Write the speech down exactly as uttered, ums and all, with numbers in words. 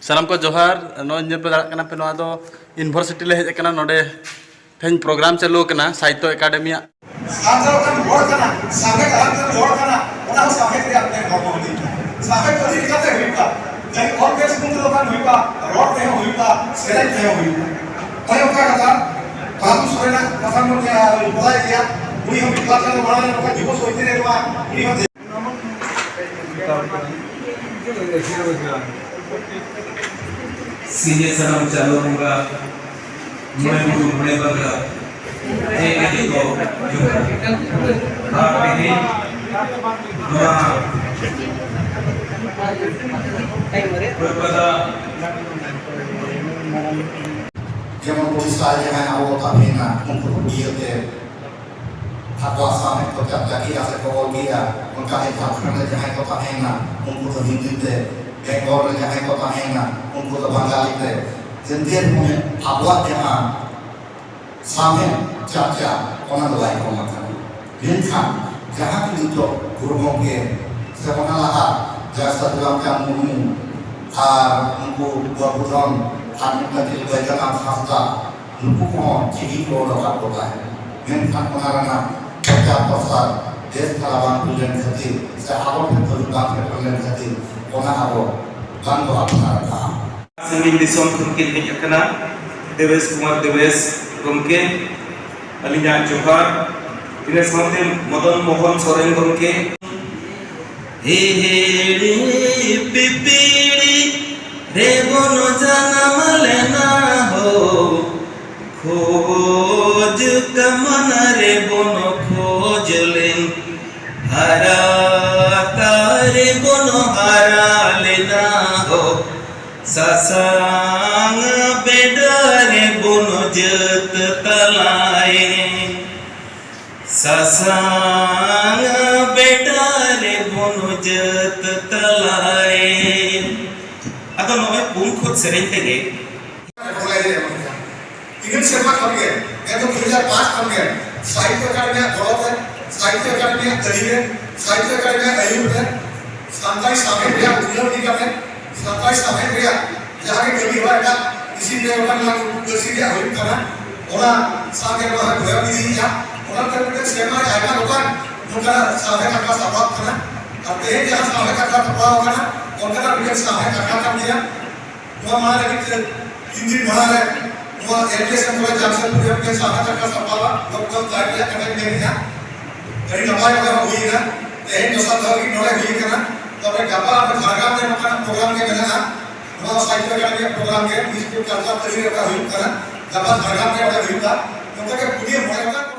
ᱥᱟᱱᱟᱢ ᱠᱚ ᱡᱚᱦᱟᱨ᱾ ᱱᱚᱜᱼᱚᱭ ᱧᱮᱞ ᱯᱮ ᱫᱟᱲᱮᱭᱟᱜ ᱠᱟᱱᱟ ᱯᱮ, ᱱᱚᱣᱟ ᱫᱚ ᱤᱭᱩᱱᱤᱵᱷᱟᱨᱥᱤᱴᱤ ᱞᱮ ᱦᱮᱡ ᱟᱠᱟᱱᱟ᱾ ᱱᱚᱰᱮ ᱛᱮᱦᱮᱧ ᱯᱨᱳᱜᱨᱟᱢ ᱪᱟᱹᱞᱩ ᱟᱠᱟᱱᱟ ᱥᱟᱦᱤᱛᱛᱚ ᱮᱠᱟᱰᱮᱢᱤᱭᱟᱜ᱾ ᱥᱟᱱᱛᱟᱲ ᱠᱟᱱ ᱦᱚᱲ ᱠᱟᱱᱟ, ᱥᱟᱸᱜᱮ ᱛᱟᱦᱮᱱ ᱠᱟᱱ ᱦᱚᱲ ᱠᱟᱱᱟ, ᱚᱱᱟ ᱦᱚᱸ ᱥᱟᱶᱦᱮᱫ ᱨᱮᱭᱟᱜ ᱢᱤᱫᱴᱮᱱ ᱦᱚᱲᱢᱚ ᱦᱟᱹᱴᱤᱧ ᱠᱟᱱᱟ᱾ ᱥᱟᱶᱦᱮᱫ ᱫᱚ ᱟᱹᱰᱤ ᱞᱮᱠᱟᱛᱮ ᱦᱩᱭᱩᱜᱼᱟ, ᱡᱟᱦᱟᱸ ᱚᱞ ᱛᱮ ᱥᱩᱢᱩᱝ ᱛᱮᱫᱚ ᱵᱟᱝ ᱦᱩᱭᱩᱜᱼᱟ, ᱨᱚᱲ ᱛᱮᱦᱚᱸ ᱦᱩᱭᱩᱜᱼᱟ, ᱥᱮᱨᱮᱧ ᱛᱮᱦᱚᱸ ᱦᱩᱭᱩᱜᱼᱟ᱾ ᱦᱳᱭ, ᱚᱱᱠᱟ ᱠᱟᱛᱷᱟ ᱵᱟᱦᱟᱫᱩᱨ ᱥᱚᱨᱮᱱᱟᱜ ᱠᱟᱛᱷᱟ ᱵᱚᱱ ᱵᱟᱲᱟᱭ ᱜᱮᱭᱟ, ᱩᱱᱤ ᱦᱚᱸ ᱢᱤᱫ ᱵᱟᱨ ᱪᱟᱸᱫᱳ ᱢᱟᱲᱟᱝ ᱨᱮ ᱱᱚᱝᱠᱟ ᱡᱩᱵᱚ ᱥᱚᱦᱤᱫ ᱨᱮ ᱱᱚᱣᱟ ᱩᱱᱤ ᱦᱚᱸ ᱥᱤᱧᱮ ᱥᱟᱱᱟᱢ ᱪᱟᱸᱫᱳ ᱵᱚᱸᱜᱟ, ᱢᱚᱬᱮ ᱵᱩᱨᱩ ᱢᱚᱬᱮ ᱵᱟᱝᱞᱟ, ᱦᱮᱡ ᱞᱟᱹᱜᱤᱫ ᱠᱚ ᱡᱚᱦᱟᱨ᱾ ᱟᱨ ᱛᱮᱦᱮᱧ ᱱᱚᱣᱟ ᱠᱳᱞᱠᱟᱛᱟ ᱡᱮᱢᱚᱱ ᱩᱲᱤᱥᱥᱟ ᱡᱟᱦᱟᱸᱭ ᱟᱵᱚ ᱛᱟᱦᱮᱸᱱᱟ, ᱩᱱᱠᱩ ᱤᱭᱟᱹᱛᱮ ᱟᱠᱚᱣᱟᱜ ᱥᱟᱶᱦᱮᱫ ᱠᱚ ᱪᱟᱨᱪᱟ ᱠᱮᱜᱼᱟ ᱥᱮ ᱠᱚ ᱚᱞ ᱠᱮᱜᱼᱟ, ᱚᱱᱠᱟ ᱜᱮ ᱡᱷᱟᱲᱠᱷᱚᱸᱰ ᱨᱮ ᱡᱟᱦᱟᱸᱭ ᱠᱚ ᱛᱟᱦᱮᱸᱭᱮᱱᱟ, ᱩᱱᱠᱩ ᱫᱚ ᱦᱤᱱᱫᱤ ᱛᱮ, ᱵᱮᱝᱜᱚᱞ ᱨᱮ ᱡᱟᱦᱟᱸᱭ ᱠᱚ ᱛᱟᱦᱮᱸᱭᱮᱱᱟ, ᱩᱱᱠᱩ ᱫᱚ ᱵᱟᱝᱜᱟᱞᱤ ᱛᱮ᱾ ᱮᱱᱛᱮ ᱨᱮᱦᱚᱸ ᱟᱵᱚᱣᱟᱜ ᱡᱟᱦᱟᱸ ᱥᱟᱶᱦᱮᱫ ᱪᱟᱨᱪᱟ, ᱚᱱᱟ ᱫᱚ ᱵᱟᱭ ᱠᱚᱢ ᱟᱠᱟᱱᱟ᱾ ᱢᱮᱱᱠᱷᱟᱱ ᱡᱟᱦᱟᱸ ᱠᱤ ᱱᱤᱛᱚᱜ ᱜᱩᱨᱩ ᱜᱚᱢᱠᱮ ᱥᱮ ᱚᱱᱟ ᱞᱟᱦᱟ ᱡᱟᱦᱟᱸ ᱥᱟᱹᱫᱷᱩ ᱨᱟᱢᱪᱟᱸᱫᱽ ᱢᱩᱨᱢᱩ ᱟᱨ ᱩᱱᱠᱩ ᱵᱟᱹᱵᱩᱫᱷᱚᱱ ᱟᱨ ᱢᱤᱫᱴᱟᱝ ᱪᱮᱫ ᱵᱟᱹᱭᱠᱟᱹᱛᱟᱱ ᱥᱟᱶᱛᱟ, ᱱᱩᱠᱩ ᱠᱚᱦᱚᱸ ᱪᱤᱠᱤ ᱠᱚ ᱚᱰᱚᱠ ᱟᱠᱚ ᱛᱟᱦᱮᱸᱫ᱾ ᱢᱮᱱᱠᱷᱟᱱ ᱚᱱᱟ ᱨᱮᱱᱟᱜ ᱯᱨᱚᱪᱟᱨ ᱯᱨᱚᱥᱟᱨ ᱵᱮᱥ ᱫᱷᱟᱨᱟ ᱵᱟᱝ ᱦᱩᱭ ᱞᱮᱱ ᱠᱷᱟᱹᱛᱤᱨ ᱥᱮ ᱟᱵᱚ ᱴᱷᱮᱱ ᱫᱷᱟᱹᱵᱤᱡ ᱵᱟᱝ ᱥᱮᱴᱮᱨ ᱞᱮᱱ ᱠᱷᱟᱹᱛᱤᱨ ᱚᱱᱟ ᱟᱵᱚ ᱵᱟᱝ ᱵᱚ ᱟᱯᱱᱟᱨ ᱟᱠᱟᱫᱼᱟ᱾ ᱥᱟᱺᱜᱤᱧ ᱫᱤᱥᱚᱢ ᱠᱷᱚᱱ ᱠᱤᱱ ᱦᱮᱡ ᱟᱠᱟᱱᱟ ᱫᱮᱵᱮᱥ ᱠᱩᱢᱟᱨ ᱫᱮᱵᱮᱥ ᱜᱚᱢᱠᱮ, ᱟᱹᱞᱤᱧᱟᱜ ᱡᱚᱦᱟᱨ᱾ ᱤᱱᱟᱹ ᱥᱟᱶᱛᱮ ᱢᱚᱫᱚᱱ ᱢᱳᱦᱚᱱ ᱥᱚᱨᱮᱱ ᱜᱚᱢᱠᱮ, ᱦᱤᱦᱤᱲᱤ ᱯᱤᱯᱤᱲᱤ ᱨᱮᱵᱚᱱ ᱡᱟᱱᱟᱢ ᱞᱮᱱᱟ ᱦᱳ, ᱠᱷᱳᱡᱽ ᱠᱟᱢᱟᱱ ᱨᱮᱵᱚᱱ ᱠᱷᱳᱡᱽ ᱞᱮᱱ, ᱦᱟᱨᱟ ᱛᱟᱨᱮ ᱵᱚᱱ ᱦᱟᱨᱟ ᱞᱮᱱᱟ ᱦᱳ, ᱥᱟᱥᱟᱝ ᱵᱮᱰᱟ ᱨᱮᱵᱚᱱ ᱡᱟᱹᱛ ᱛᱟᱞᱟᱭᱮᱱ᱾ ᱥᱟᱥᱟᱝ ᱵᱮᱰᱟ ᱨᱮᱵᱚᱱ ᱡᱟᱹᱛ ᱛᱟᱞᱟᱭᱮᱱ᱾ ᱟᱫᱚ ᱱᱚᱜᱼᱚᱭ ᱯᱩᱱ ᱠᱷᱚᱛ ᱥᱮᱨᱮᱧ ᱛᱮᱜᱮ᱾ ᱤᱱᱟᱹ ᱥᱮᱨᱢᱟ ᱠᱷᱚᱱ ᱜᱮ, ᱮᱠᱫᱚᱢ ᱫᱩ ᱦᱟᱡᱟᱨ ᱯᱟᱸᱪ ᱠᱷᱚᱱ ᱜᱮ ᱥᱟᱦᱤᱛᱛᱚ ᱮᱠᱟᱰᱮᱢᱤᱭᱟᱜ ᱜᱚᱲᱚ ᱛᱮ, ᱥᱟᱦᱤᱛᱛᱚ ᱮᱠᱟᱰᱮᱢᱤᱭᱟᱜ ᱟᱹᱭᱩᱨ ᱨᱮ, ᱥᱟᱱᱛᱟᱲᱤ ᱥᱟᱶᱦᱮᱫ ᱨᱮᱭᱟᱜ ᱩᱛᱱᱟᱹᱣ ᱤᱫᱤ ᱠᱟᱛᱮ ᱥᱟᱱᱛᱟᱲᱤ ᱥᱟᱶᱦᱮᱫ ᱨᱮᱭᱟᱜ ᱡᱟᱦᱟᱸ ᱜᱮ ᱠᱟᱹᱢᱤ ᱦᱚᱨᱟ ᱮᱴᱟᱜ ᱤᱥᱤᱱ ᱨᱮ ᱚᱠᱟ ᱞᱮᱠᱟ ᱯᱟᱹᱨᱥᱤ ᱨᱮᱭᱟᱜ ᱦᱩᱭᱩᱜ ᱠᱟᱱᱟ, ᱚᱱᱟ ᱥᱟᱶᱛᱮ ᱱᱚᱣᱟ ᱦᱚᱸ ᱜᱚᱭᱚᱱ ᱤᱫᱤᱭᱮᱫᱼᱟ᱾ ᱚᱱᱟ ᱛᱮ ᱢᱤᱫᱴᱮᱱ ᱥᱮᱨᱢᱟ ᱨᱮ ᱟᱭᱢᱟ ᱜᱚᱴᱟᱝ ᱱᱚᱝᱠᱟᱱᱟᱜ ᱥᱟᱶᱦᱮᱫ ᱟᱠᱷᱲᱟ ᱥᱟᱯᱲᱟᱣ ᱠᱟᱱᱟ᱾ ᱟᱨ ᱛᱮᱦᱮᱧ ᱡᱟᱦᱟᱸ ᱥᱟᱶᱦᱮᱫ ᱟᱠᱷᱲᱟ ᱥᱟᱯᱲᱟᱣ ᱠᱟᱱᱟ, ᱚᱱᱠᱟᱱᱟᱜ ᱢᱤᱫᱴᱮᱱ ᱥᱟᱶᱦᱮᱫ ᱟᱠᱷᱲᱟ ᱠᱟᱱ ᱜᱮᱭᱟ᱾ ᱱᱚᱣᱟ ᱢᱟᱲᱟᱝ ᱨᱮ ᱢᱤᱫᱴᱮᱱ ᱛᱤᱱ ᱫᱤᱱ ᱢᱟᱲᱟᱝ ᱨᱮ ᱱᱚᱣᱟ ᱮᱢ ᱡᱮ ᱥᱮᱢ ᱠᱚᱞᱮᱡᱽ ᱡᱟᱢᱥᱮᱫᱽᱯᱩᱨ ᱨᱮ ᱢᱤᱫᱴᱮᱱ ᱥᱟᱶᱦᱮᱫ ᱟᱠᱷᱲᱟ ᱥᱟᱯᱲᱟᱣ ᱞᱚᱠᱰᱟᱣᱩᱱ ᱛᱟᱭᱚᱢ ᱨᱮᱭᱟᱜ ᱠᱟᱛᱷᱟᱧ ᱢᱮᱱᱮᱫᱼᱟ᱾ ᱟᱹᱰᱤ ᱱᱟᱯᱟᱭ ᱠᱟᱛᱷᱟ ᱦᱩᱭ ᱮᱱᱟ᱾ ᱛᱮᱦᱮᱧ ᱫᱚᱥᱟᱨ ᱫᱷᱟᱣ ᱜᱮ ᱱᱚᱰᱮ ᱦᱩᱭ ᱠᱟᱱᱟ᱾ ᱛᱚᱵᱮ ᱜᱟᱯᱟ ᱟᱨᱦᱚᱸ ᱡᱷᱟᱲᱜᱨᱟᱢ ᱨᱮ ᱱᱚᱝᱠᱟᱱᱟᱜ ᱯᱨᱳᱜᱨᱟᱢ ᱜᱮ ᱢᱮᱱᱟᱜᱼᱟ᱾ ᱱᱚᱣᱟ ᱥᱟᱦᱤᱛᱛᱚ ᱮᱠᱟᱰᱮᱢᱤ ᱯᱨᱳᱜᱨᱟᱢ ᱜᱮ ᱵᱤᱥᱱᱩᱯᱩᱨ ᱠᱟᱞᱪᱟᱨ ᱛᱟᱹᱨᱤ ᱨᱮ ᱚᱠᱟ ᱦᱩᱭᱩᱜ ᱠᱟᱱᱟ, ᱜᱟᱯᱟ ᱡᱷᱟᱲᱜᱨᱟᱢ ᱨᱮ ᱚᱸᱰᱮ ᱦᱩᱭᱩᱜᱼᱟ᱾ ᱱᱚᱝᱠᱟ ᱜᱮ ᱯᱩᱱᱭᱟᱹ ᱢᱚᱬᱮ ᱜᱚᱴᱟᱝ